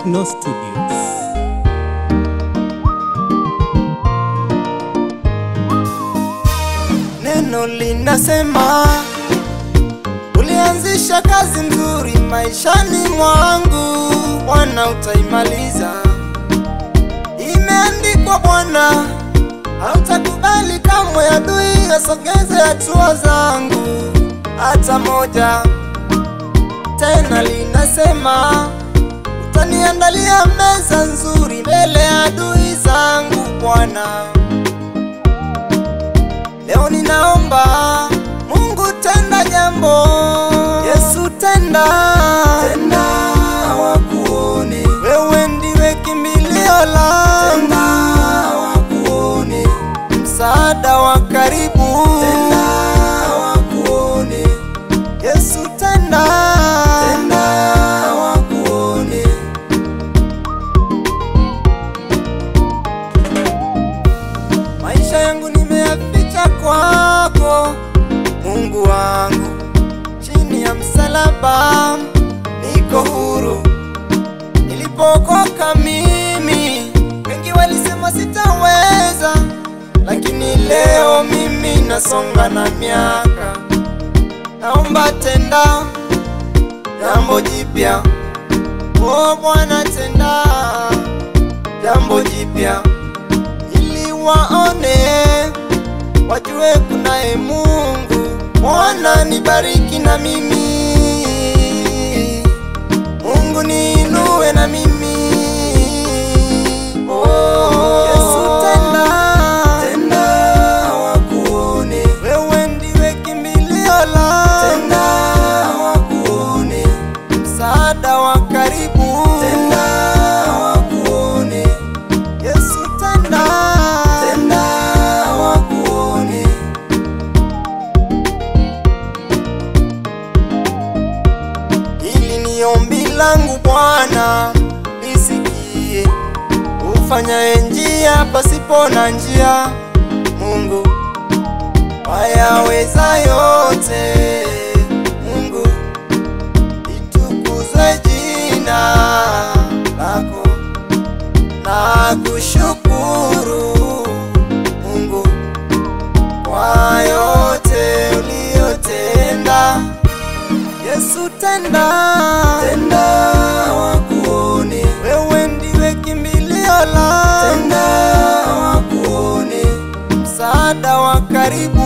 Techno Studios. Neno linasema ulianzisha kazi nzuri maishani mwangu, Bwana utaimaliza. Imeandikwa Bwana, hautakubali kamwe adui asogeze hatua zangu hata moja. Tena linasema utaniandalia meza nzuri mbele ya adui zangu Bwana. Leo ninaomba Mungu tenda jambo, Yesu tenda, tenda wakuone. Wewe ndiwe kimbilio langu, tenda wakuone. Msaada wa karibu, tenda wakuone. Yesu tenda, tenda wakuone. Maisha yangu nimeyaficha kwako Mungu wangu, chini ya msalaba niko huru. Nilipookoka mimi, wengi walisema sitaweza, lakini leo mimi nasonga na miaka. Naomba tenda jambo jipya, oh Bwana tenda jambo jipya, ili waone wajue kunaye Mungu. Bwana nibariki na mimi, Mungu niinue na mimi. Oh, Yesu tenda, tenda wakuone. Wewe ndiwe kimbilio langu, tenda wakuone. Msaada wa karibu, tenda wakuone. Yesu tenda, tenda wakuone. Hili ni ombi langu Bwana, nisikie. Ufanyaye njia pasipo na njia, Mungu wayaweza yote. Mungu litukuzwe jina lako, na kushukuru Mungu kwa yote uliyotenda. Yesu tenda, tenda wakuone. Wewe ndiwe kimbilio langu, tenda wakuone. Msaada wa karibu,